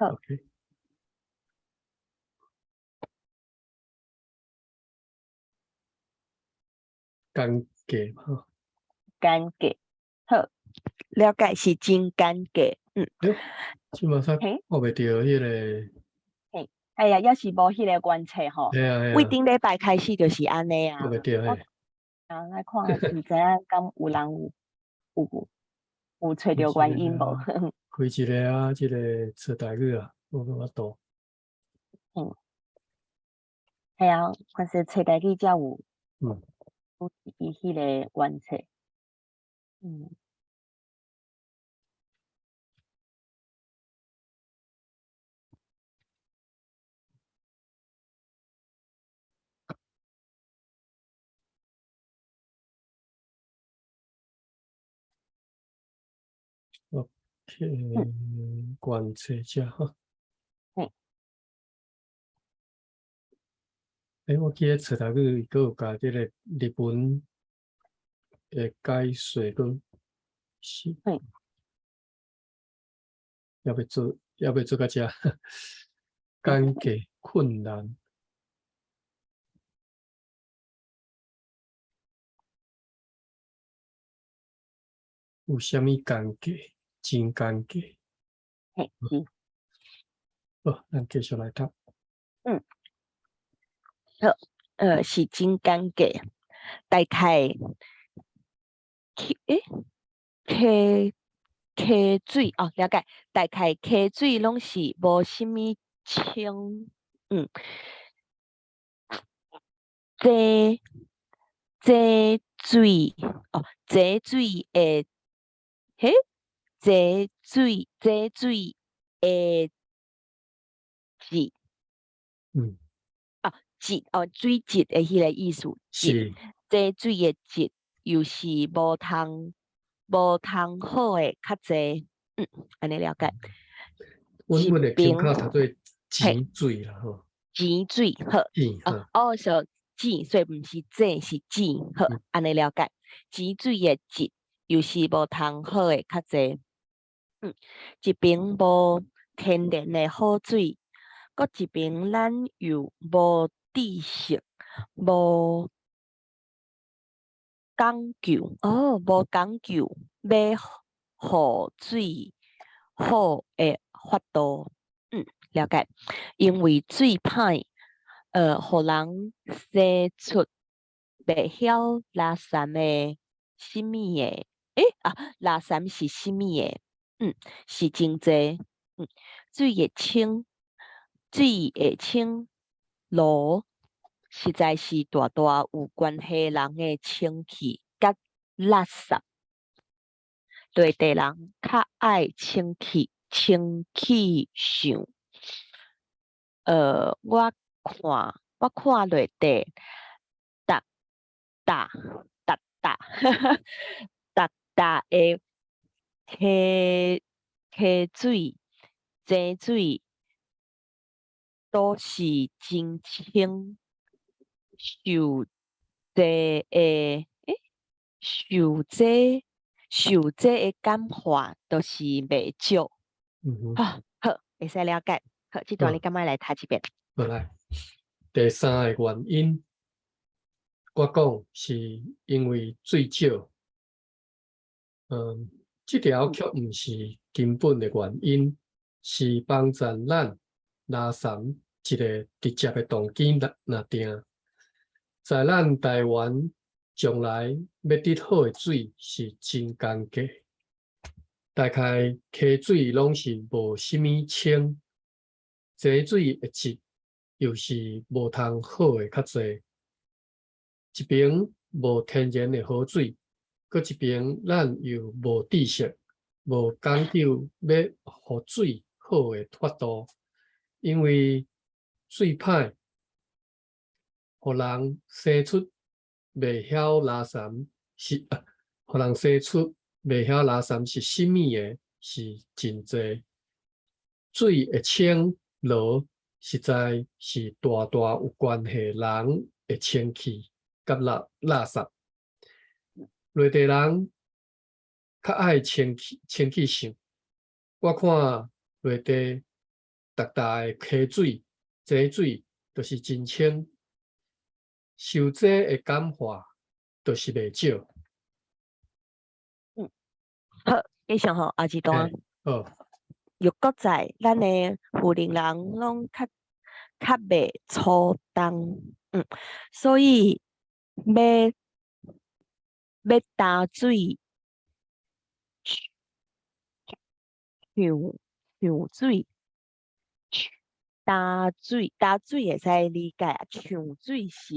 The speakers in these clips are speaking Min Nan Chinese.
好。 OK。尷尬吼。尷尬，好，了解是真尷尬，嗯。對，這馬上看袂著彼個。嘿，哎呀，猶是無彼個原冊吼。嘿啊嘿啊。為頂禮拜開始就是按呢啊。看袂著嘿。啊，來看，毋知影敢有人有揣著原因無？開一個啊，這個冊台語啊，無法度。嗯。係啊，凡是冊台語才有。有伊彼個原冊。嗯。 OK，觀測者哈。欸，我記得冊台語伊閣有共這個日文的解說講是。猶未做，猶未做到遮，尷尬困難。有啥物尷尬？真尷尬。嘿，是。好，咱繼續來讀。嗯。好，是真尷尬。大概，欸，溪溪水哦，了解。大概溪水攏是無啥物清，嗯。這這水哦，這水的，嘿，這水這水的質。哦，質哦，水質的彼個意思。是。這水的質又是無通無通好的較濟，嗯，按呢了解。阮阮的腔口讀做錢水啦吼。錢水好。哦哦，說錢，所以毋是這，是錢，好，按呢了解。錢水的質又是無通好的較濟，嗯，一邊無天然的好水，閣一邊咱又無知識，無講究，哦，無講究欲予水好的法度，嗯，了解。因為水歹，予人生出袂曉垃圾的啥物的，欸啊，垃圾是啥物的？嗯，是真濟，嗯，水會清，水會清，濁，實在是大大有關係人的清氣佮垃圾。內地人較愛清氣，清氣想。我看，我看內地，逐逐逐逐逐逐的溪溪水、井水都是真清，受這的，欸，受這受這的感化都是袂少。啊，好，會使了解。好，這段你敢愛來讀一遍？好來，第三个原因，我講是因為水少。嗯，這條卻毋是根本的原因，是幫助咱拉捫一個直接的動機來定。在咱台灣將來欲得好的水是真尷尬，大概溪水攏是無啥物清，井水的質又是無通好的較濟。一邊無天然的好水，閣一邊咱又無知識、無講究欲予水好的法度，因為水歹，予人生出袂曉垃圾是，予人生出袂曉垃圾是啥物的，是真濟。水會清濁，實在是大大有關係人的清氣佮垃垃圾。內地人較愛清氣清氣想，我看內地逐逐的溪水、井水，就是真清。受這的感化，就是袂少。嗯，好，繼續吼，後一段。好。又閣再，咱的富寧人攏較較袂粗重，所以欲欲擔水，搶搶水，擔水擔水會使理解啊，搶水是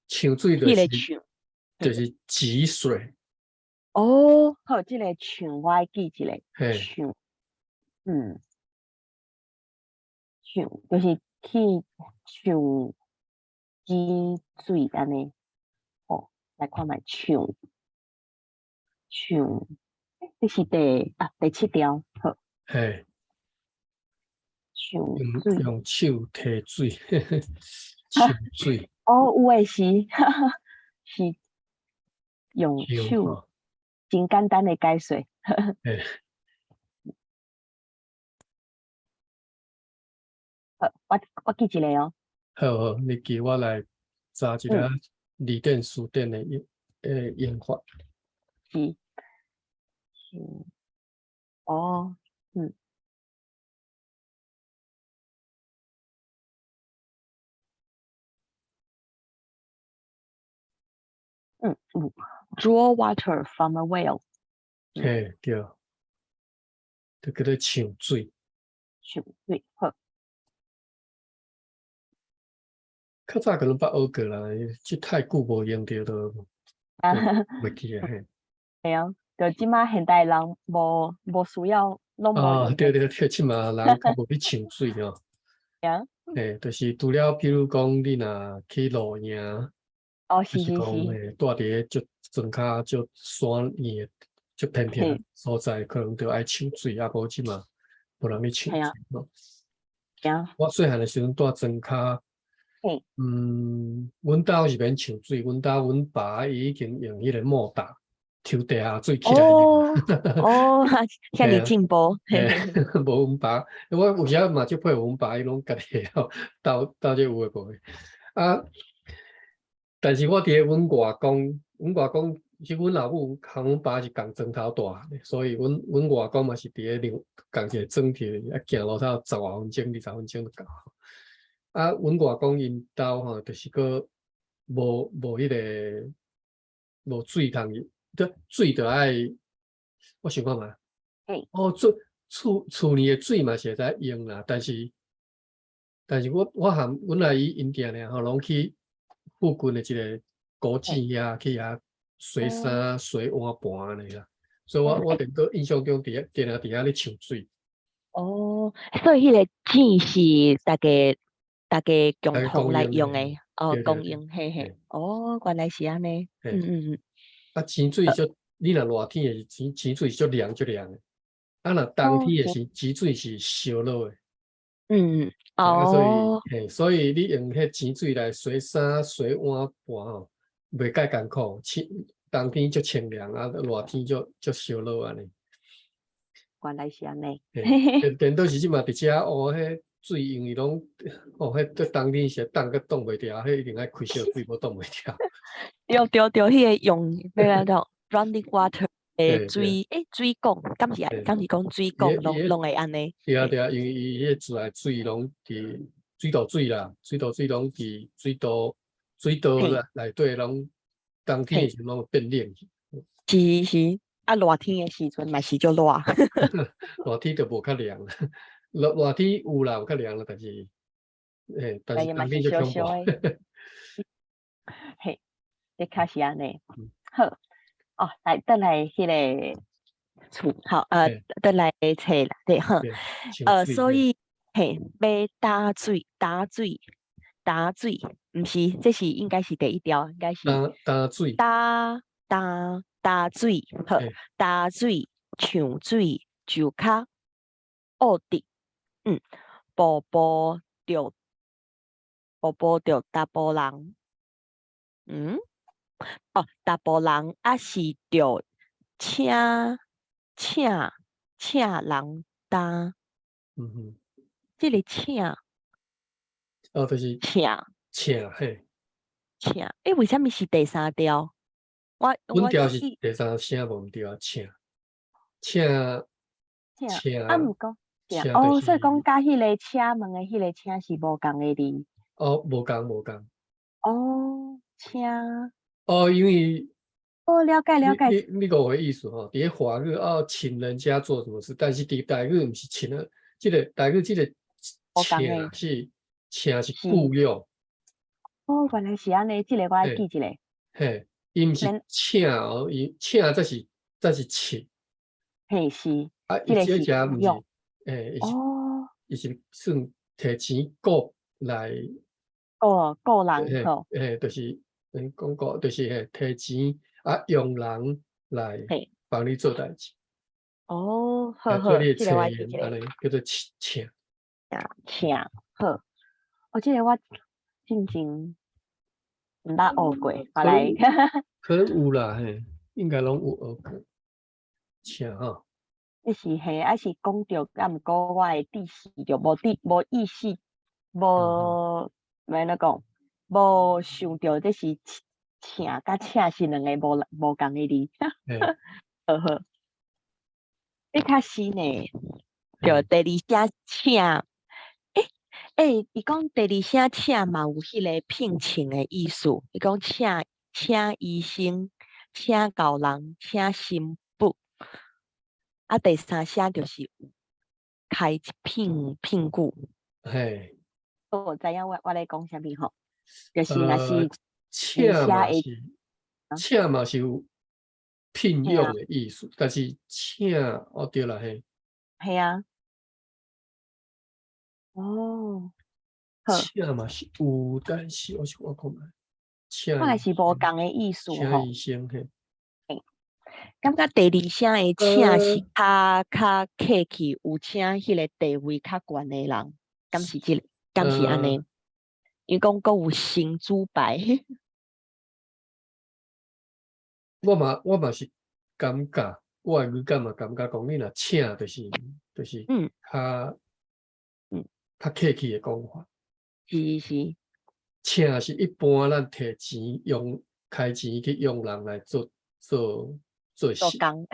搶水彼個就是搶，就是汲水。哦，好，這個搶我愛記一下，搶，搶就是去搶汲水按呢，哦，來看覓搶搶，這是第七條，好。搶水。用手提水，搶水。哦，有的是，是用手，真簡單的解說。好，我記一下哦。好好，你記我來查一下字典辭典的用法。是。哦，有 draw water from a well。嘿，對，就叫做搶水。搶水，好。較早可能捌學過啦，這太久無用著就袂記啊嘿。對啊，就這擺現代人無需要，攏無啊，對對對，這馬人較無去搶水哦。對啊。嘿，就是除了比如講，你若去露營，是是還是講嘿，住佇咧足莊跤足山硬足偏僻所在，可能就愛搶水，啊無這馬無人去搶水吼。我細漢的時陣住莊跤，阮兜是免搶水，阮兜阮爸伊已經用彼個莫打抽地下水起來哦，哦，遐爾進步。無阮爸，我有時嘛足佩服阮爸，伊攏家己會曉鬥鬥這有的無的。啊，但是我佇咧阮外公，阮外公是阮老母和阮爸是仝莊頭大漢的，所以阮外公嘛是佇咧另仝一個莊頭，啊行路頭十外分鐘、20分鐘就到。啊，阮外公𪜶兜吼，就是閣無彼個無水通入，對，水著愛，我想看覓。哦，厝裡的水嘛是會使用啦，但是我含阮阿姨𪜶定定吼，攏去附近的一個古井遐去遐洗衫、洗碗盤按呢啦，所以我頂閣印象中佇遐定定佇遐咧搶水。哦，所以彼個井是大家大家共同來用的，哦，公用，嘿嘿，哦，原來是按呢，啊，井水足，你若熱天的時井水足涼足涼的，啊，若冬天的時井水是燒熱的。所以，嘿，所以你用彼井水來洗衫、洗碗盤吼，袂介艱苦，冬天足清涼，啊，熱天足足燒熱按呢。原來是按呢。顛倒是這馬佇遮哦，彼水因為攏哦，彼這冬天是凍閣擋袂牢，彼一定愛開燒水，無擋袂牢。對對對，彼個用欲按怎 running water 的水，水管，敢是敢是講水管攏攏會按呢？對啊對啊，因為伊彼自來水攏佇水道水啦，水道水攏佇水道水道內底攏冬天的時陣攏會變冷去。是是，啊熱天的時陣嘛是足熱。熱天就無較涼。熱熱天有啦，有較涼啦，但是，但是冬天就恐怖。嘿，的確是按呢。好，哦，來，轉來彼個厝，好，轉來冊內底好。所以，嘿，欲擔水，擔水，擔水，毋是，這是應該是第一條，應該是。擔擔水。擔擔擔水，好，擔水，搶水就較惡直，步步著，步步著查埔人，哦，查埔人抑是著請請請人擔，這个請哦，就是請請嘿，請，欸，為啥物是第三調？我阮調是我記第三聲無毋對啊，請請請，請啊，毋過請，請哦，就是所以講佮彼个請問的彼个請是無仝的字。哦，無仝無仝。哦，請。哦，因為哦，了解了解。你你誤會意思吼，佇咧華語哦，請人家做什麼事，但是佇台語毋是請啊，這个台語這个無仝的。請是請是僱傭。哦，原來是按呢，這个我愛記一下。嘿，伊毋是請哦，伊請才是請。嘿，是。啊，伊這只毋是，欸，伊是伊是算提錢僱來。僱僱人吼。嘿，就是講過，就是嘿，提錢啊，用人來幫你做代誌。哦，好好，這个我記一下。按呢叫做請請。請，好。哦，這个我進前毋捌學過，後來。可能有啦，嘿，應該攏有學過。請吼。你是嘿，還是講著，啊，毋過我的知識就無知無意識，無欲按怎講，無想著這是請佮請是兩个無無仝的字。好好。這較新呢，就第二聲請，欸欸，伊講第二聲請嘛有彼个聘請的意思，伊講請請醫生、請教人、請新婦。啊，第三聲就是開一聘聘僱。嘿。我知影我咧講啥物吼，就是若是請嘛是請嘛是有聘用的意思，但是請哦對啦嘿。嘿啊。哦。請嘛是有，但是我想我看覓，請看來是無仝的意思吼。請醫生嘿。感覺第二聲的請是較較客氣，有請彼个地位較懸的人，敢是這个？敢是按呢？伊講閣有神主牌。我嘛是感覺，我的語感嘛感覺講，你若請就是較較客氣的講法。是是。請是一般咱提錢用開錢去用人來做做做事。做工，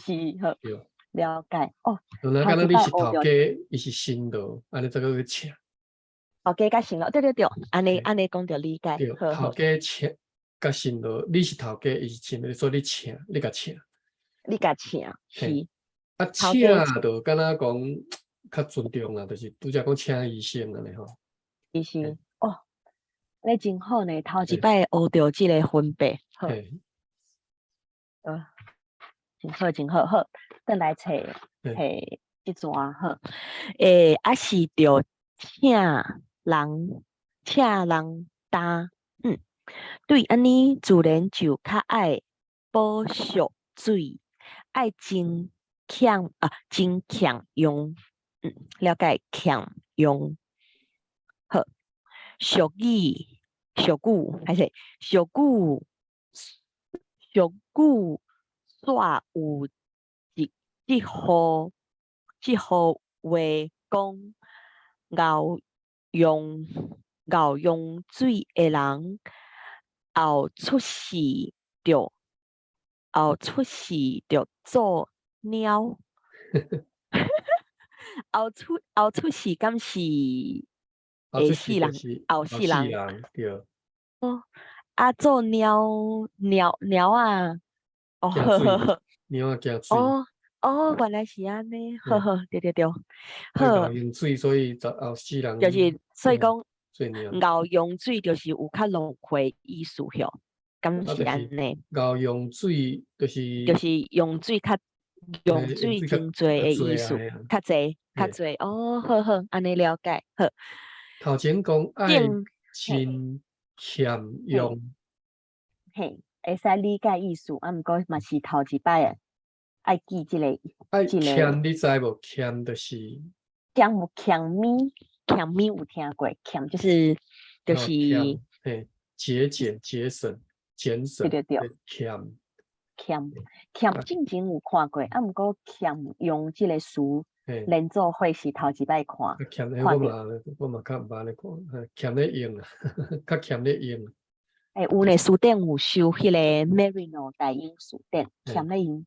是好。對。了解哦。若敢若你是頭家，伊是新郎，按呢才閣去請。頭家佮新郎，對對對，按呢按呢講就理解。對，頭家請佮新郎，你是頭家，伊是新郎，所以你請，你共請。你共請，是。啊，請就敢若講較尊重啦，就是拄才講請醫生按呢吼。醫生，哦，你真好呢，頭一擺學著這个分別，好。真好，真好，好，轉來揣揣這逝好。欸，啊是著請人，請人擔，對，按呢自然就較愛保惜水，愛真儉啊，真儉用，了解儉用。好，俗語，俗語，歹勢，俗語，俗語，煞有一這號這號話講，𠢕用𠢕用水的人，後出世就後出世就做貓。後出世敢是下世人？後世人對。哦，啊，做貓貓貓仔，哦，好好好。貓仔驚水。哦哦，原來是按呢，好好，對對對，好。用水，所以就後世人。就是所以講，𠢕用水就是有較浪費意思吼，敢是按呢？𠢕用水就是就是用水較用水真濟的意思，較濟較濟哦，好好，按呢了解，好。頭前講愛真儉用，嘿，會使理解意思，啊，毋過嘛是頭一擺愛記這个。愛儉你知無？儉就是儉有儉物，儉物有聽過？儉就是就是，嘿，節儉、節省、節省，對對對，儉儉儉進前有看過，啊，毋過儉用這个詞。連做伙是頭一擺看。較儉咧，我嘛較毋捌按呢看，儉咧用啊，較儉咧用。欸，有呢，辭典有收彼个 Merino 台英辭典，儉咧用。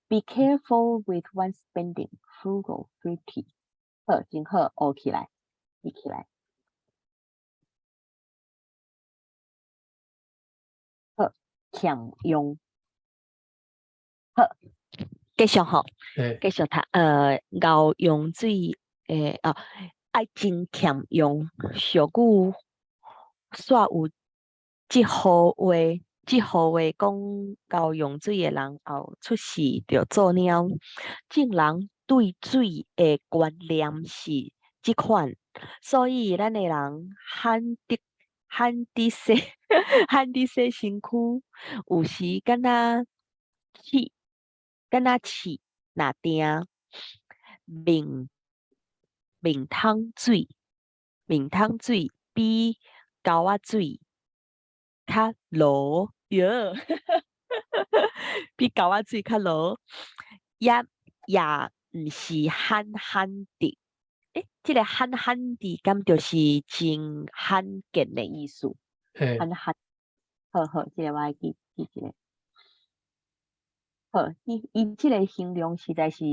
Be careful with one's spending, frugal, thrifty。好，真好，學起來，記起來。好，儉用。好，繼續吼，繼續讀。𠢕用水，哦，愛真儉用，俗語煞有這號話，這號話講𠢕用水的人後出世就做貓。眾人對水的觀念是這款，所以咱的人罕得罕得洗罕得洗身軀，有時敢若試敢若試若定面面桶水，面桶水比溝仔水較濁，喲，比溝仔水較濁，也也毋是罕罕得。欸，這个罕罕得敢就是真罕見的意思？罕罕，好好，這个我愛記記一下。好，伊伊這个形容實在是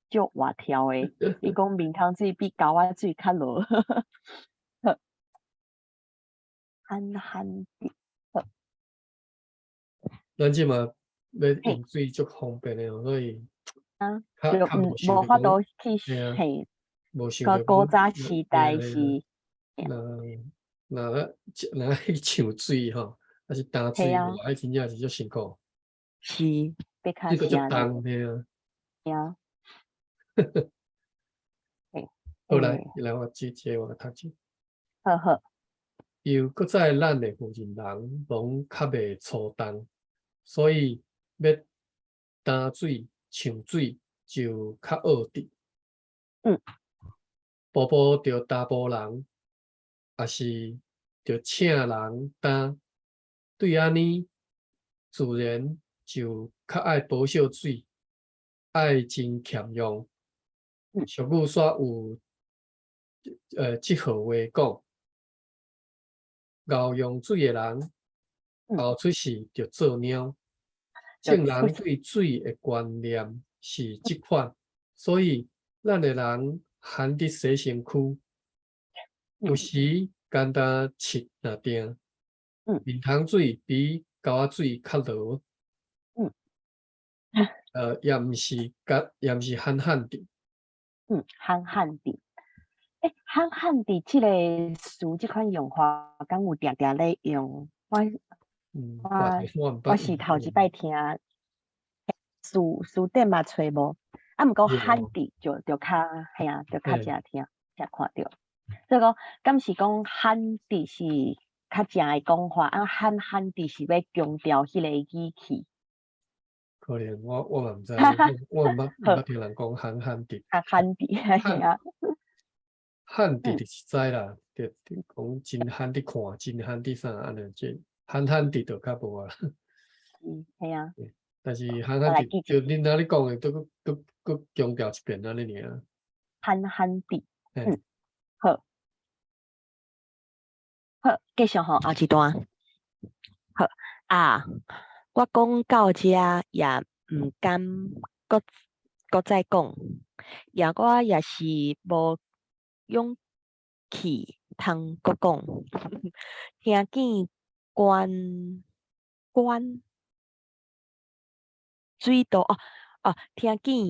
足活跳的。伊講面桶水比溝仔水較濁。好，罕罕得。好。咱這馬欲用水足方便的哦，所以啊，就無法度去嘿。無想著古早時代是，若若若去搶水吼，抑是擔水，哇，彼真正是足辛苦。是，欲較這個足重，嘿啊。對啊。好來，來我這這我來讀者。好好。又閣再咱的附近人攏較袂粗重，所以欲擔水、搶水就較惡滴。步步著查埔人，抑是著請人擔，對按呢，自然就較愛保守水，愛真儉用。俗語煞有這號話講：𠢕用水的人，後出世就做貓。眾人對水的觀念是這款，所以咱的人罕得洗身軀，有時簡單拭若定。面桶水比溝仔水較濁。也毋是甲，也毋是罕罕得。嗯，罕罕得。欸，罕罕得這个詞，這款用法，敢有定定咧用？我我我是頭一擺聽，詞詞典嘛揣無，啊，毋過罕得就就較嘿啊，就較正聽，正看著。所以講，敢是講罕得是較正的講法，啊，罕罕得是欲強調彼個語氣。可能我我嘛毋知，我毋捌毋捌聽人講罕罕得。較罕得，嘿啊。罕得就是知啦，就就講真罕得看，真罕得啥按呢？這罕罕得就較無啊。嗯，係啊。但是罕罕得，就恁若咧講的，閣閣閣閣強調一遍按呢爾。罕罕得，嗯，好，好，繼續吼，後一段。好啊，我講到遮也毋敢閣閣再講，也我也是無勇氣通閣講。聽見關關水道哦哦，聽見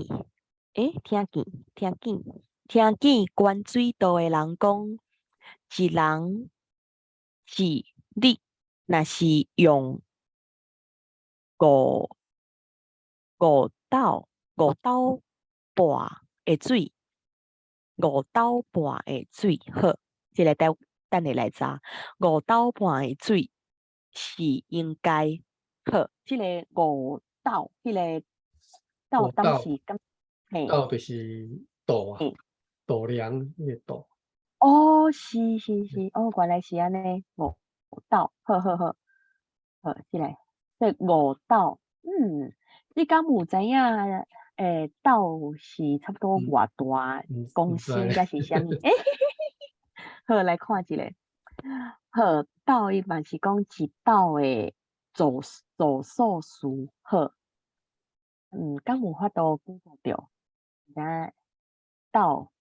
欸，聽見聽見聽見關水道的人講，一人一日若是用五五斗五斗半的水，五斗半的水，好，這个等等下來查。五斗半的水是應該好，這个五斗，彼个斗當時敢嘿，斗就是度啊，度量彼个度。哦，是是是，哦，原來是按呢，五斗，好好好，好，這个，這五斗，嗯，你敢有知影？欸，斗是差不多偌大公毋知升抑是啥物？欸，好，來看一下。好，斗伊嘛是講一斗的做數詞，好。敢有法度 Google 著？知影斗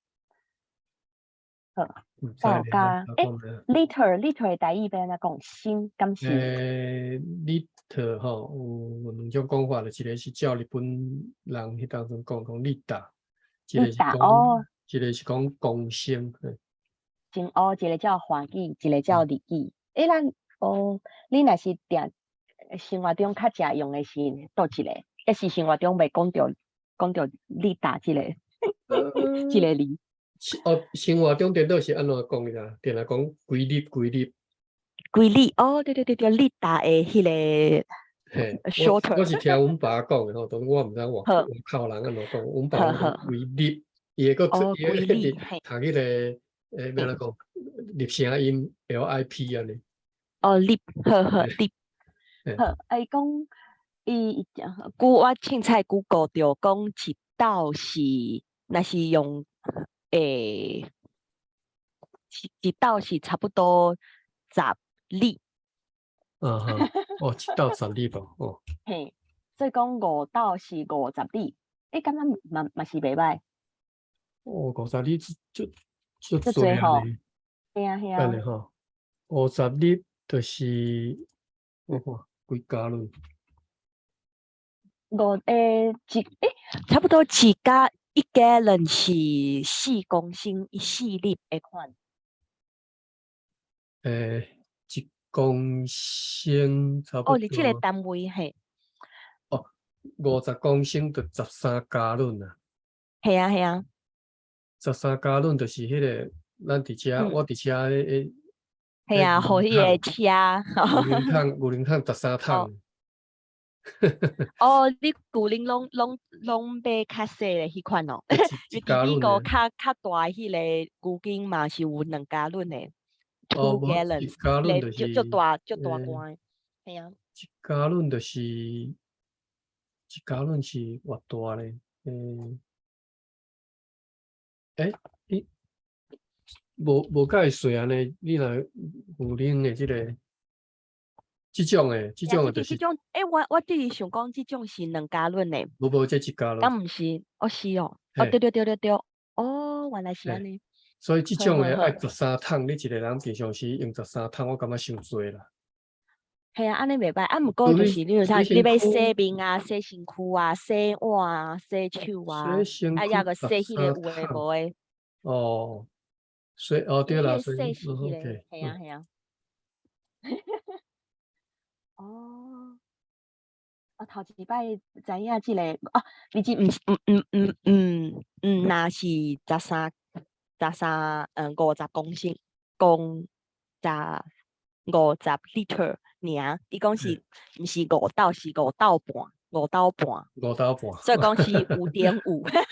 好，毋知斗咧，加欸，liter，liter 的台語欲按怎講？升敢是？欸，liter 吼，有兩種講法，就一個是照日本人彼當陣講講リタ，一個是リタ講一個是講公升。真哦，一個叫華語，一個叫日語。欸，咱哦，你若是定生活中較常用的是佗一個？抑是生活中袂講著リタ這個字？哦，生活中顛倒是按怎講的啦？定定講幾粒幾粒。幾粒哦，對對對對，リタ的彼個嘿， shorter。我是聽阮爸講的吼，當然我毋知外外口人按怎講，阮爸講幾粒，伊會閣伊會讀彼個欸，欲按怎講？入聲音 LIP 按呢。哦，粒，好好，粒，好，啊伊講伊古我凊彩 Google 著講一斗是，若是用欸，一斗是差不多10粒。嗯哼，哦，一斗10粒哦，哦。嘿，所以講5斗是50厘，欸，感覺嘛是袂歹。哦，50厘足足足濟濟吼呢。嘿啊嘿啊。按呢吼，50厘就是我看幾加侖？五欸一欸，差不多一加侖是4公升4粒的款。欸，1公升差不哦，你這個多。單位嘿。哦，50公升就13加侖啊。嘿啊嘿啊。13加侖就是彼個咱佇遮，我佇遮彼嘿啊，予彼個車。牛奶桶，牛奶桶13桶。哦，你舊年攏買較細的彼款哦，因為佇美國較大彼個牛奶嘛是有2加侖的，2 gallons，一加侖就是足大足大罐的，嘿啊。一加侖是偌大咧？欸，你無介細按呢？你若牛奶的這個。這種的就是。這種，欸，我佇想講這種是2加侖的。無無，這一加侖。敢毋是？哦是哦，哦對對對對對，哦原來是按呢。所以這種的愛13桶，你一個人平常時用十三桶，我感覺傷濟啦。嘿啊，按呢袂䆀，啊毋過就是你有啥，你欲洗面啊、洗身軀啊、洗碗啊、洗手啊，啊抑閣洗彼個有的無的。哦，洗哦對啦，洗是彼個，嘿啊嘿啊。哦，我頭一擺知影這個，哦，你這毋是毋毋毋毋毋，若是十三50公升，公十50 liter 爾，伊講是毋是5斗，是5斗半，五斗半。五斗半。所以講是5.5。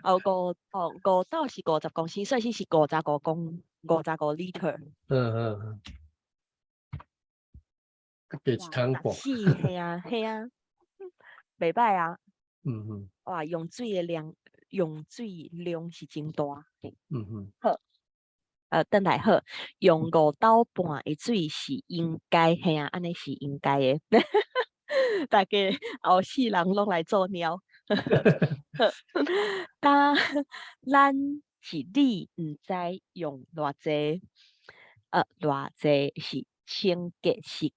哦，5斗是50公升，所以是55 liter。嗯嗯嗯。加一桶半。是，嘿啊，嘿啊，袂䆀啊。哇，用水量是真大。好，轉來好，用5斗半的水是應該，嘿啊，按呢是應該的。大家後世人攏來做鳥。敢咱是你毋知用偌濟，偌濟是清潔是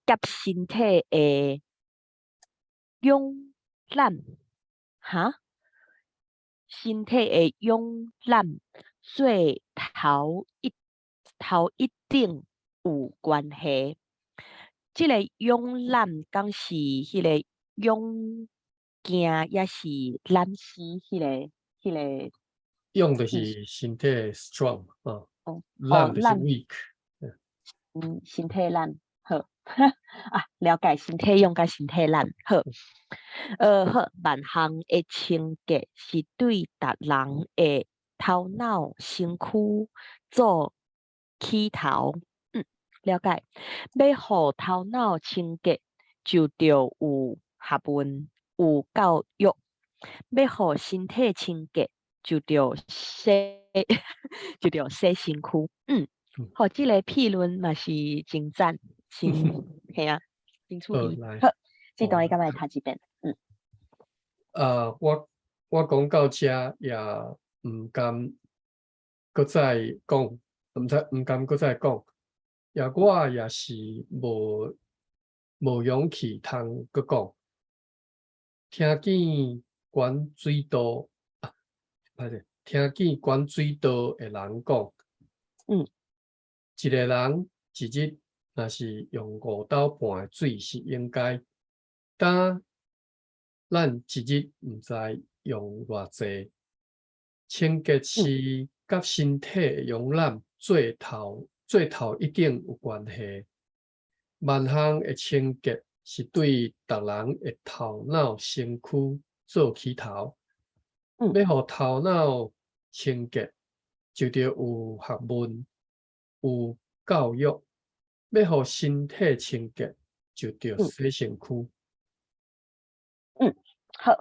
佮身體的慵懶，哈？身體的慵懶做頭一定有關係。這個慵懶敢是彼個勇健，抑是懶死彼個？勇就是身體 strong 啊，懶就是 weak。嗯，身體懶好啊，了解身體勇佮身體懶好。好，萬項的清潔是對逐人的頭腦、身軀做起頭。了解。欲予頭腦清潔，就著有學問，有教育，欲予身體清潔，就著洗身軀。好，這个屁論嘛是真讚，真嘿啊，真趣味。好，這段你敢會讀一遍？啊，我講到遮也毋甘閣再講，毋知毋甘閣再講，也我也是無勇氣通閣講。聽見管水道啊，歹勢，聽見管水道的人講，一个人一日若是用5斗半的水是應該，但咱一日毋知用偌濟。清潔是佮身體的慵懶做頭一定有關係。萬項的清潔是對逐人的頭腦身軀做起頭。欲予頭腦清潔，就著有學問、有教育；欲予身體清潔，就著洗身軀。嗯，好。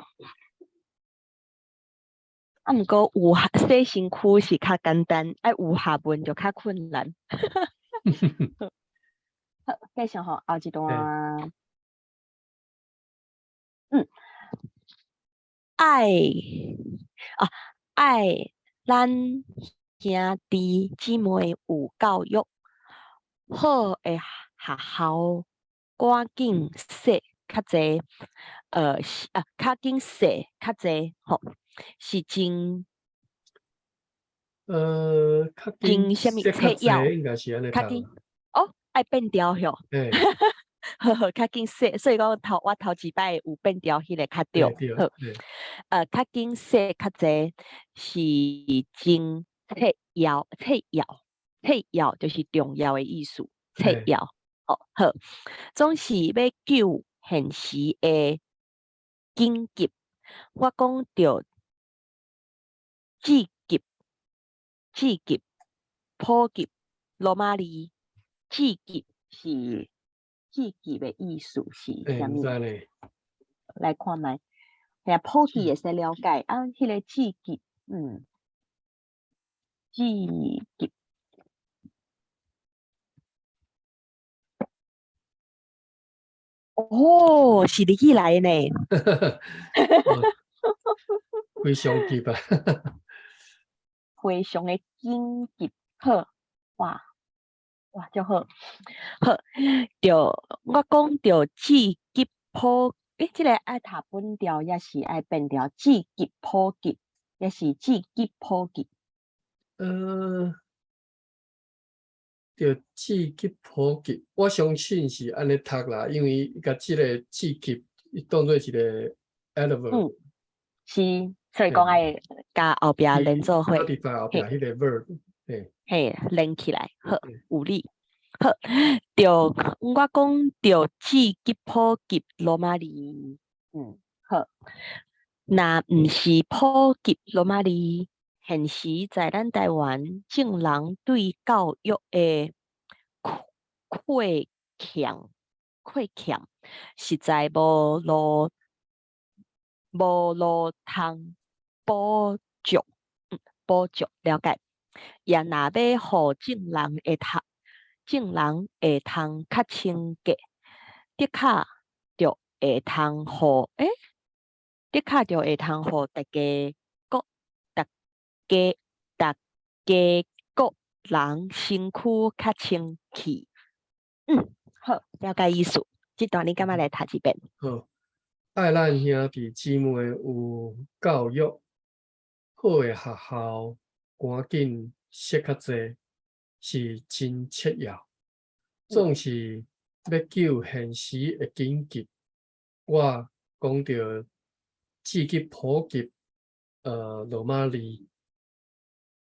啊，毋過有洗身軀是較簡單，愛有學問就較困難。好，繼續吼，後一段。愛啊，愛咱兄弟姊妹有教育，好的學校趕緊洗較濟，啊，較緊洗較濟吼，是真較緊真啥物洗較切要，濟，應該是按呢較緊哦，愛變調吼。好好，較緊洗，所以講我頭一擺有變調，彼个較對。好，較緊洗較濟是真切要，切要，切要就是重要的意思，切要。哦，好，總是欲救現時的緊急，我講著至急，至急，普及羅馬字，至急是至急的意思是啥物？毋知呢。來看覓，遐普及會使了解啊，彼个至急，至急。哦，是日語來的呢。非常急啊！非常的緊急，好，哇，哇，足好，好，著我講著至急普，這个愛讀本調，抑是愛變調？至急普及，抑是至急普及？著至急普及，我相信是按呢讀啦，因為共這个至急，伊當做一個 adverb。嗯，是，所以講愛共後壁連做伙。 modify 後壁彼个 verb，嘿。嘿，連起來，好，有理。好，著我講著至急普及羅馬字，好。若毋是普及羅馬字，現時在咱台灣，眾人對教育的虧欠，實在無路通補足，補足了解。也若欲予眾人會通較清潔，的確著會通予，的確著會通予逐家各人身軀較清氣。好，了解意思。這段你敢愛來讀一遍？好，愛咱兄弟姊妹有教育，好的學校，趕緊洗較濟，是真切要。總是欲救現時的緊急，我講著至急普及，羅馬字。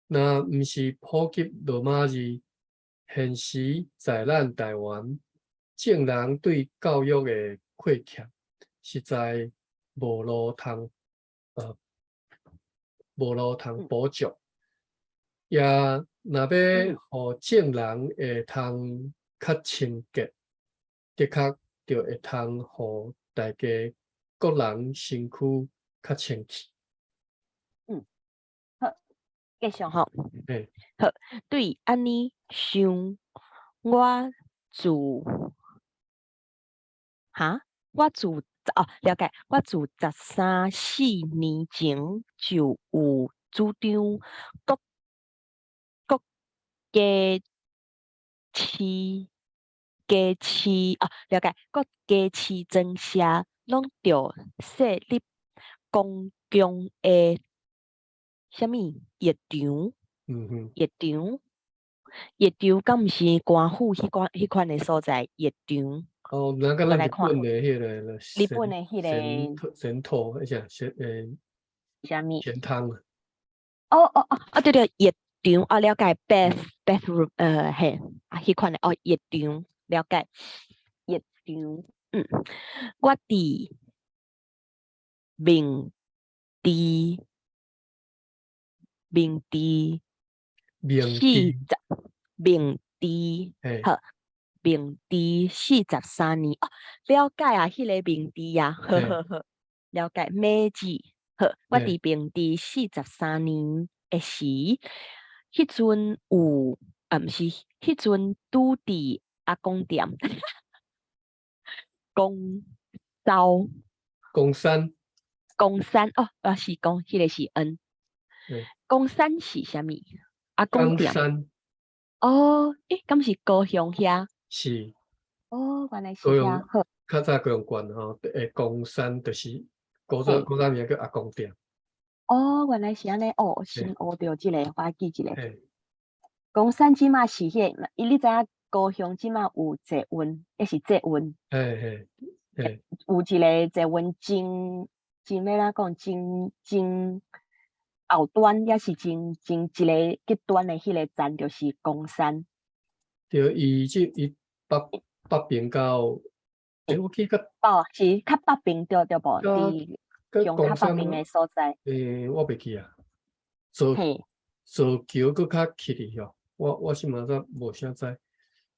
若毋是普及羅馬字，現時在咱台灣，眾人對教育的虧欠，實在無路通補足。也若欲予眾人會通較清潔，的確著會通予大家個人身軀較清氣。嗯，好，繼續吼。嘿。好，對按呢想，我自哈？我自哦，了解。我自十三四年前就有主張國國家市家市哦，了解。國家市莊社攏著設立公共的啥物浴場？浴場，浴場敢毋是官府彼款的所在？浴場。哦，那個咱日本的彼個日本的彼個銭湯，彼啥銭啥物？錢湯。哦哦哦，啊對對，浴場啊，了解，bathroom，嘿，啊，彼款的哦，浴場，了解，浴場，我佇明治明治明四十明治，好，明治43年，哦，了解啊，彼个明治啊，好好好，了解，明治，好，我佇明治四十三年的時，彼陣有，啊，毋是，彼陣拄佇阿公店，公灶，岡山，岡山，哦，啊是講彼个是 N，岡山是啥物？阿公店。哦，欸，敢是高雄遐？是。哦，原來是遐。好。較早高雄縣吼，岡山就是古早古早名叫阿公店。哦，原來是按呢，哦，新學著這个，我記一下。岡山這馬是彼个，你知影高雄這馬有捷運，抑是捷運？嘿嘿嘿。有一个捷運真真欲按怎講，真真後端，抑是真真一个極端的彼個站，就是岡山。對，伊這伊北邊到，欸，我記得。哦，是較北邊對對無？佇雄較北邊的所在。欸，我袂記啊。造造橋閣較起去吼，我是嘛煞無啥知。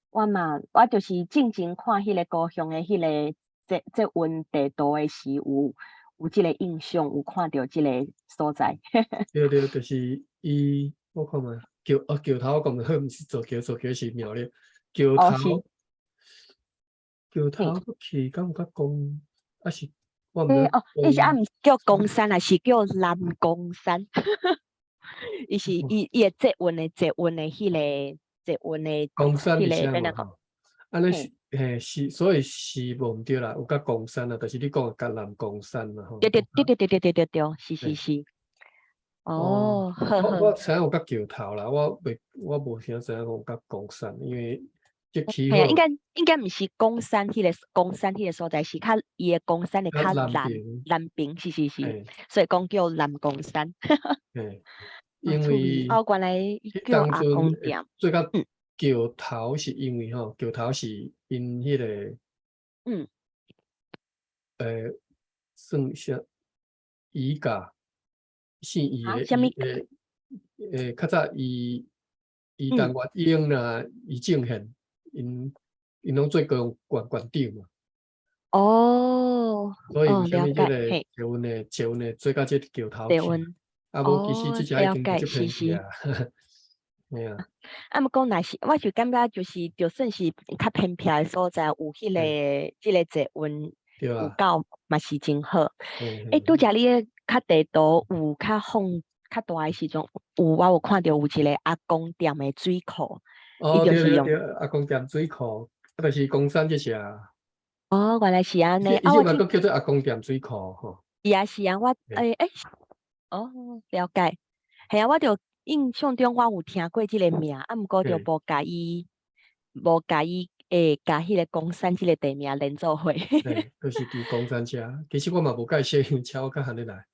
我嘛，我就是進前看彼個高雄的彼個捷運地圖的時，有這個印象，有看著這個所在。對對，就是伊，我看覓，橋哦橋頭我講的毋是造橋，造橋是苗栗橋頭。橋頭閣去，敢有較岡，抑是我毋知。哦，伊是啊，毋是叫岡山啊，是叫南岡山。伊是伊的捷運的彼個捷運的岡山彼個欲按怎講？按呢是嘿是，所以是無毋對啦，有佮岡山啊，就是你講的佮南岡山嘛吼。對對對對對對對對對，是是是。哦，好好。我知影有佮橋頭啦，我袂我無啥知影講有佮岡山，因為這起嘿啊，應該毋是岡山彼個岡山彼個所在，是較伊的岡山的較南南邊，是是是，所以講叫南岡山。嘿，因為哦，原來叫阿公店。做較橋頭是因為吼，橋頭是𪜶彼個，算啥？伊家姓伊的，伊的，較早伊陳月英啦，伊正憲，𪜶攏做高雄縣縣長嘛。哦，所以為啥物這個嘿捷運的做到這橋頭去？啊，無其實這隻已經足偏僻啊。嘿啊。啊，毋過若是，我就感覺就是，就算是較偏僻的所在，有彼個這个捷運有夠嘛是真好。欸，拄才你咧較地圖有較放較大的時陣，有我有看著有一個阿公店的水庫，哦，對對對，阿公店水庫，啊，就是岡山這隻。哦，原來是按呢。伊這嘛閣叫做阿公店水庫吼。是啊是啊，我欸欸，哦，了解。嘿啊，我就印象中我有聽過這个名，啊，毋過就無共伊會共彼個岡山這个地名連做伙。嘿，就是佇岡山遮，其實我嘛無介熟，車我較罕得來。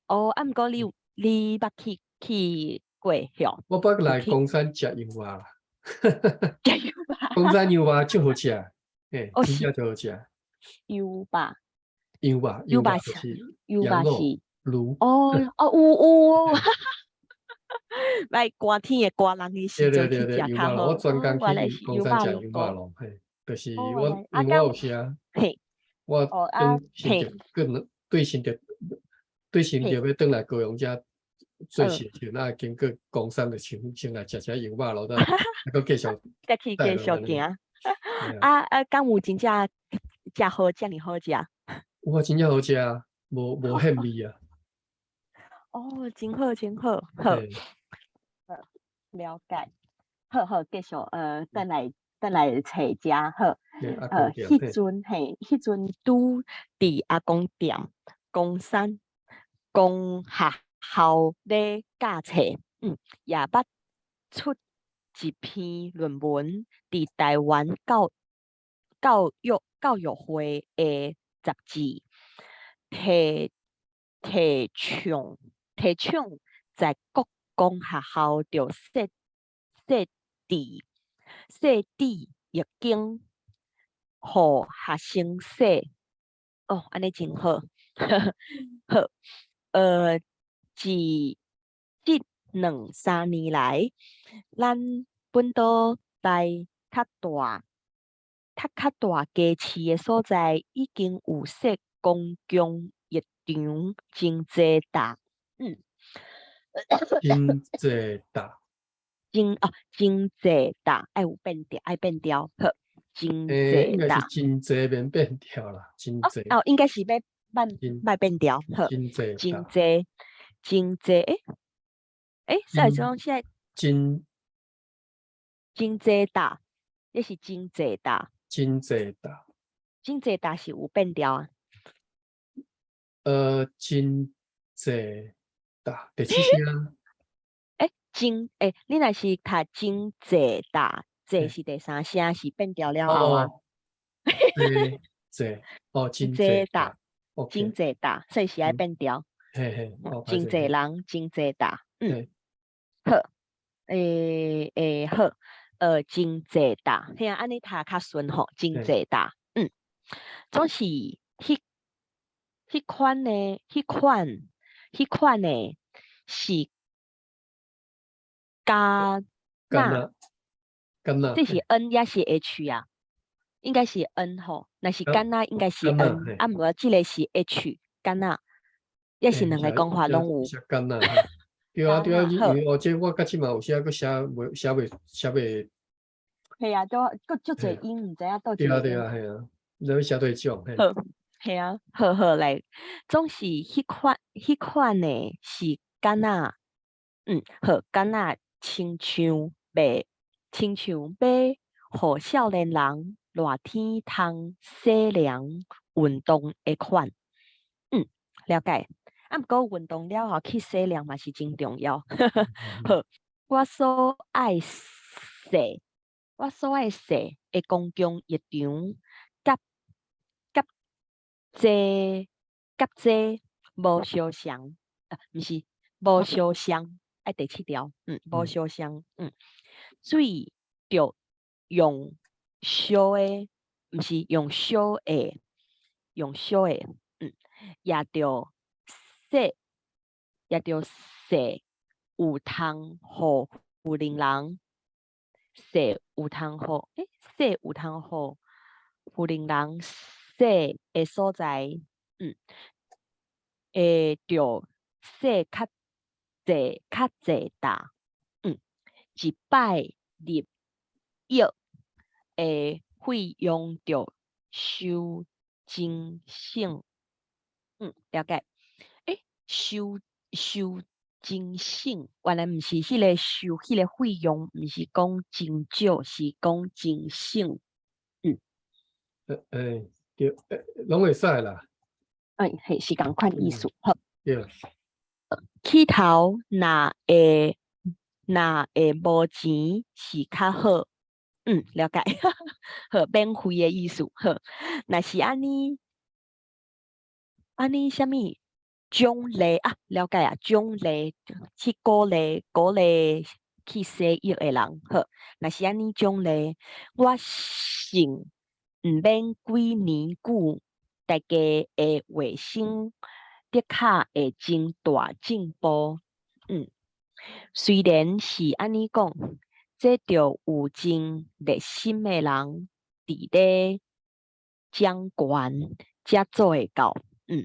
哦，啊，毋過你有你捌去過吼？我捌來岡山食羊肉啦。食羊肉。岡山羊肉足好食，嘿，真正足好食。羊肉。羊肉，羊肉是羊肉是滷。哦哦，有有。來寒天的寒人的時陣去食較好。我專工去岡山食羊肉爐，嘿，就是我因為我有寫。嘿，我轉新竹，對新竹，對新竹欲轉來高雄遮做事時陣，啊，經過岡山就先先來食食油肉囉，等閣繼續再去繼續行。啊啊，敢有真正食好，遮爾好食？有啊，真正好食啊，無無嫌味啊。哦，真好，真好，好，好，了解。好好，繼續，轉來轉來揣遮好。彼陣嘿，彼陣拄佇阿公店、岡山公學校咧教冊，也捌出一篇論文，佇台灣教育會的雜誌提倡在國公學校著設置浴間，予學生洗。哦，按呢真好，好。自這兩三年來，咱本島內較大街市的所在，已經有設公共浴場，真濟搭。真濟搭。真哦，真濟搭，愛有變調，愛變調，好，真濟應該是真濟免變調啦，真濟。哦，應該是欲慢欲變調，好，真濟真濟，真濟，欸，欸，所以講現在真真濟搭，抑是真濟搭？真濟搭。真濟搭是有變調啊？真濟搭，第七聲。欸，真欸，你若是讀真濟搭，濟是第三聲，是變調了後啊？濟濟，哦，真濟搭，真濟搭，所以是愛變調。嘿嘿，真濟人，真濟搭，好，欸欸好，真濟搭，嘿啊，按呢讀較順吼，真濟搭，總是彼款的是敢若，敢若，這是 N 抑是 H 啊？應該是 N 吼，若是敢若應該是 N，啊，毋過這个是 H，敢若，抑是兩个講法攏有。敢若，對啊對啊，因為哦，這我到這馬有時閣寫袂寫袂寫袂。係啊，都閣足濟音，毋知影佗一對啊對啊，係啊，你欲寫對種。好，係啊，好好來，總是彼款的是敢若，好，敢若親像賣，親像欲予少年人熱天通洗涼運動的款，了解。啊，毋過運動了後去洗涼嘛是真重要。好，我所愛踅的公共浴場，佮這無相像，啊，毋是無相像，愛第七條，無相像，水著用燒的，毋是用燒的，用燒的，也著洗有通予婦人人，洗有通予，欸，洗有通予婦人人洗的所在，會著洗較濟搭，一擺入浴的費用著收真省，了解。欸，收真省，原來毋是彼个收彼个費用，毋是講真少，是講真省。欸，對，攏會使啦。欸，嘿，是仝款意思，好。對。起頭若會無錢是較好，了解，好，免費的意思，好。若是按呢，按呢啥物獎勵啊？了解啊，獎勵去鼓勵去洗浴的人，好。若是按呢獎勵，我信毋免幾年久，大家的衛生的確會真大進步。雖然是按呢講，這著有真熱心的人佇咧掌權，才做會到。彼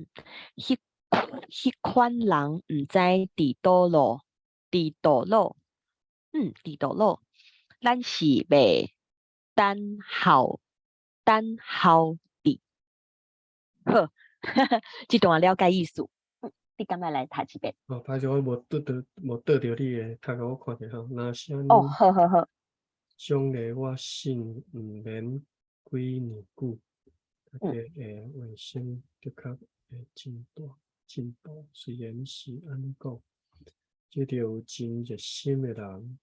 款人毋知佇佗落，佇佗落，佇佗落，咱是袂等候，等候佇。好，這段了解意思。你敢欲來讀一遍？哦，歹勢，我無拄著無倒著你的，讀予我看者吼。若是按哦，好好好。獎勵我信毋免幾年久，大家的衛生的確會真大進步。雖然是按呢講，這著有真熱心的人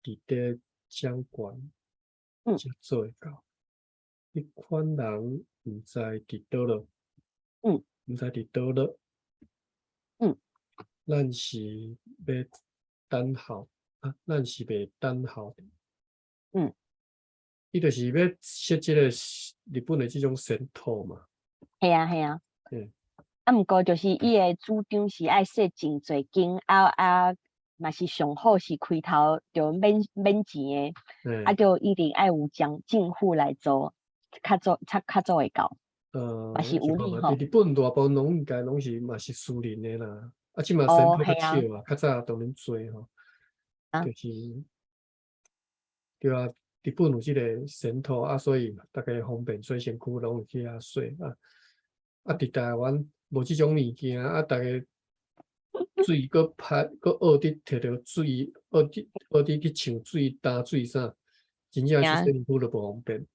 佇咧掌權，才做會到。彼款人毋知佇佗落，毋知佇佗落。咱是欲等候啊，咱是袂等候。伊就是欲設這個日本的這種銭湯嘛。係啊係啊。啊，毋過就是伊的主張是愛設真濟間，啊，嘛是上好是開頭就免免錢的，啊，就一定愛有將政府來做，較做較較做會到。嘛是有理吼。佇日本大部分攏應該攏是嘛是私人的啦。啊，這馬銭湯較少啊，較早當然濟吼。就是對啊，日本有這個銭湯啊，所以逐家方便洗身軀攏會去遐洗啊。啊，佇台灣無這種物件啊，逐家水閣歹，閣學佇提著水，學佇學佇去搶水、擔水啥，真正是洗身軀都無方便。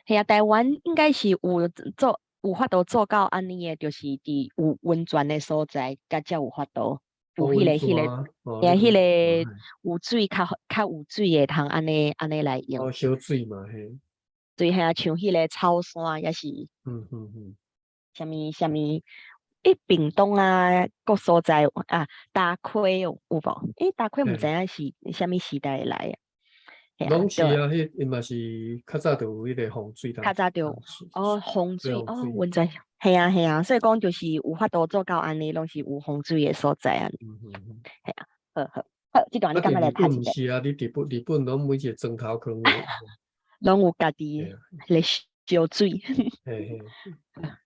係啊，台灣應該是有做有法度做到按呢的，就是佇有溫泉的所在，才才有法度。有彼個，係彼個有水較較有水的通按呢按呢來用。哦，燒水嘛，嘿。對，係啊，像彼個草山也是。啥物啥物？欸，屏東啊，各所在啊，大溪有無？欸，大溪毋知影是啥物時代來的。攏是啊，彼伊嘛是較早就有彼個風水。較早就哦，風水哦，溫泉，係啊係啊，所以講就是有法度做到按呢，攏是有風水的所在啊。係啊，好好好，這段你敢欲來讀一遍？是啊，你日本日本攏每一個磚頭可能攏有家己咧燒水。嘿嘿，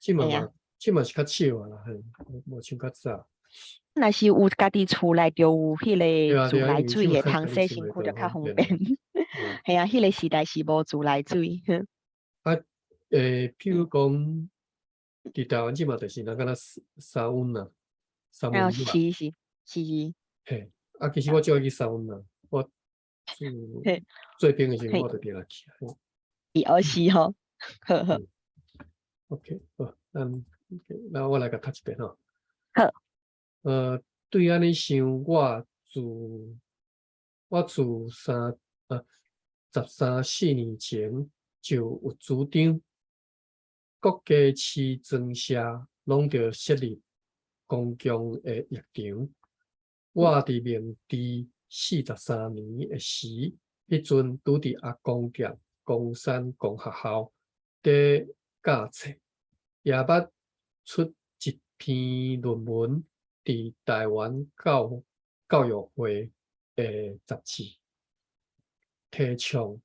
這馬嘛，這馬是較少啊啦，嘿，無像較早。若是有家己厝內就有彼個自來水的，通洗身軀就較方便。係啊，彼個時代是無自來水。啊，譬如講，佇台灣這馬就是人敢若三溫暖，三溫暖。是是是是。嘿，啊，其實我足愛去三溫暖，我做做兵的時陣我就定去。是哦，是吼，好好。 OK，好，咱那我來共讀一遍吼。好。對按呢想，我自三啊十三四年前就有主張，各家市莊社攏著設立公共的浴場。我佇明治43年的時，彼陣拄佇阿公店岡山公學校佇教冊，也捌出一篇論文。佇台灣教教育會的雜誌提倡，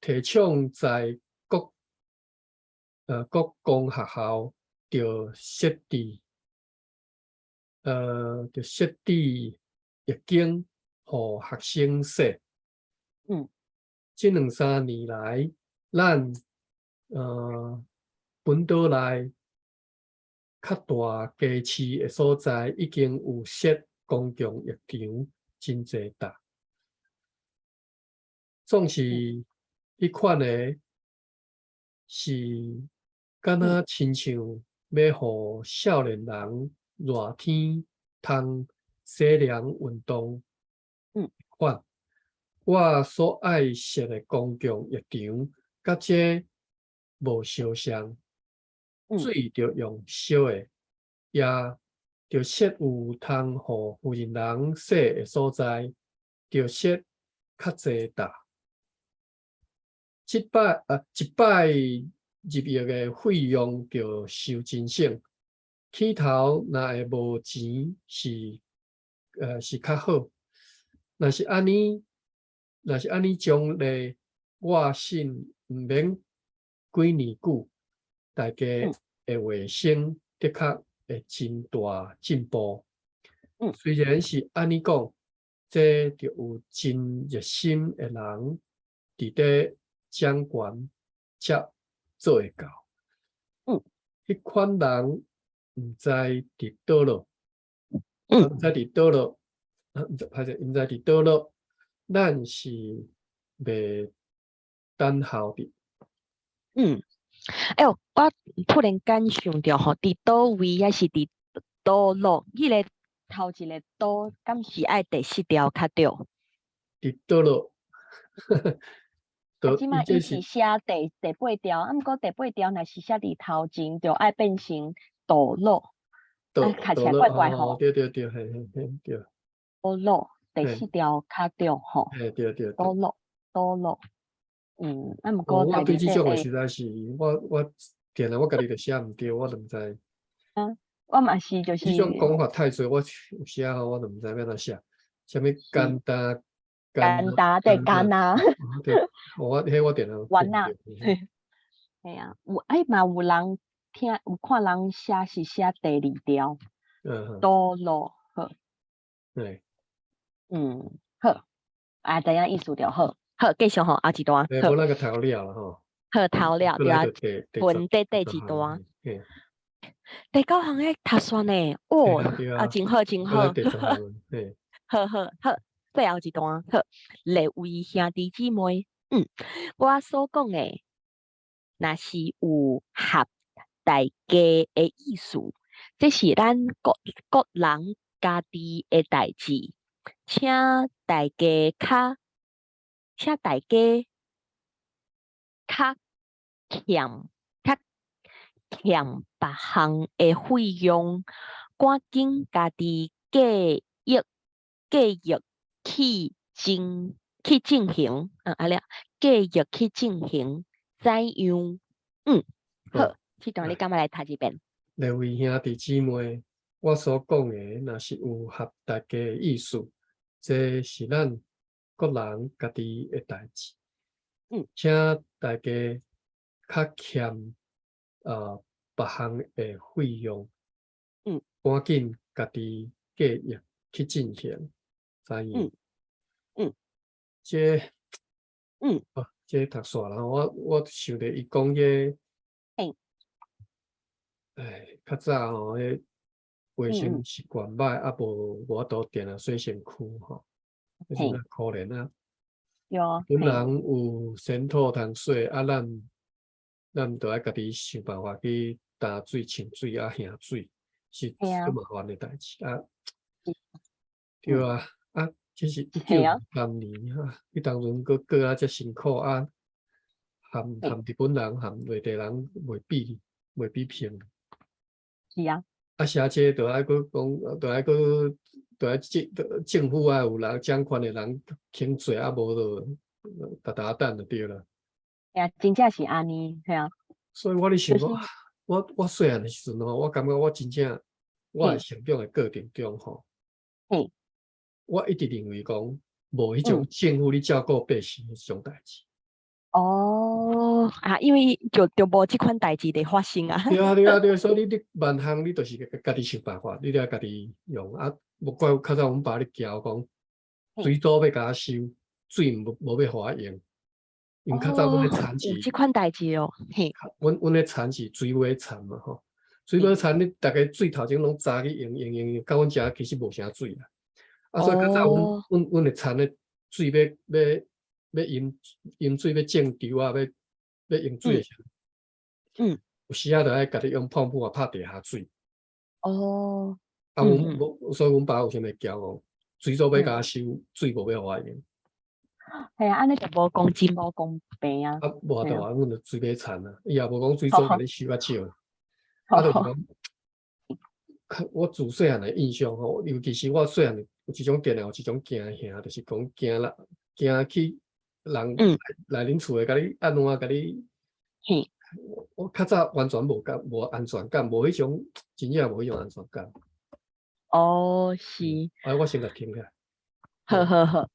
提倡在各各公學校著設置，著設置浴間，予學生洗。這兩三年來，咱本島內較大街市的所在，已經有設公共浴場真濟搭。總是彼款的，是敢若親像欲予少年人熱天通洗涼運動款。我所愛設的公共浴場，佮這無相像。水著用燒的，也著設有通予婦人人洗的所在，著設較濟搭。這擺啊，一擺入浴的費用著收真省。起頭若會無錢是較好。若是按呢，若是按呢獎勵，我信毋免幾年久。大家的衛生的確會真大進步。雖然是按呢講，這著有真熱心的人佇咧掌權才做會到。彼款人毋知佇佗落，毋知佇佗落，啊，毋知歹勢，毋知佇佗落，咱是袂等候的。嗯，哎喲，我突然間想著吼，佇佗位抑是佇佗落，彼個頭一個佗，敢是愛第四條較對？佇佗落，啊，這擺伊是寫第八條，啊，毋過第八條若是寫佇頭前，就愛變成佗落，啊，讀起來怪怪吼。對對對，嘿嘿嘿，對。佗落第四條較對吼。嘿，對對。佗落，佗落。嗯，啊，毋過我對這種的實在是，我定定我家己就寫毋對，我就毋知。啊，我嘛是，就是。這種講法太濟，我有時吼我就毋知欲按怎寫。啥物簡單，簡單對簡單。對，我彼我定定。完啦。嘿啊，有哎嘛有人聽有看人寫是寫第二條。佗落好。對。嗯，好，啊，知影意思就好。好，繼續吼，後一段。好，無咱個頭了吼。好，頭了對啊，問題第一段。第九項咧讀煞呢，哦，啊，真好，真好。好好好，最後一段好，列位兄弟姊妹，我所講的，若是有合大家的意思，這是咱各各人家己的代誌，請大家較，請大家較儉較儉別項的費用，趕緊家己計劃計劃去進去進行，啊了，計劃去進行怎樣？嗯，好，這段你敢欲來讀一遍？列位兄弟姊妹，我所講的若是有合大家的意思，這是咱各人家己的代誌。請大家較儉別項的費用，趕緊家己計劃去進行，知影？這，哦，這讀煞啦！我想著伊講這，哎，較早吼，彼衛生習慣歹，啊無無法度定定洗身軀吼，這是較可憐啊。本人有身土通洗，啊，咱著愛家己想辦法去擔水、穿水啊、行水，是足麻煩的代誌啊。對啊，啊，這是1923年啊，彼當陣閣過啊遮辛苦啊，含含日本人含內地人袂比貧。是啊。啊，寫這著愛閣講，著愛閣著愛政府愛有人掌權的人肯做，啊無就沓沓等就對啦。嘿啊，真正是按呢，嘿啊。所以我咧想講，我細漢的時陣吼，我感覺我真正我的成長的過程中吼，我一直認為講，無彼種政府咧照顧百姓彼種代誌。哦，啊，因為就無這款代誌佇發生啊。對啊對啊對，所以你萬項你就是家己想辦法，你著愛家己用啊。無怪較早阮爸咧教講，水阻欲共我收，水無欲予我用。因為較早阮的田是有這款代誌哦，嘿。阮的田是水尾田嘛吼，水尾田你逐家水頭前攏早去用用用用，到阮遮其實無啥水啦。啊，所以較早阮的田的水欲飲水欲種稻啊，欲用水的時陣，有時仔就愛家己用泵浦啊拍地下水。啊，阮無，所以阮爸有啥物教講，水阻欲共我收，水無欲予我用。嘿啊，按呢就無公真無公平啊。啊，無法度啊，阮就水尾田啊，伊也無講水阻共你收較少。啊，就是講，我自細漢的印象吼，尤其是我細漢有一種定定有一種驚嚇，就是講驚人驚去人來恁厝的共你按怎共你。我較早完全無感無安全感，無彼種真正無彼種安全感。哦，是。啊，我先共停起來。好好好。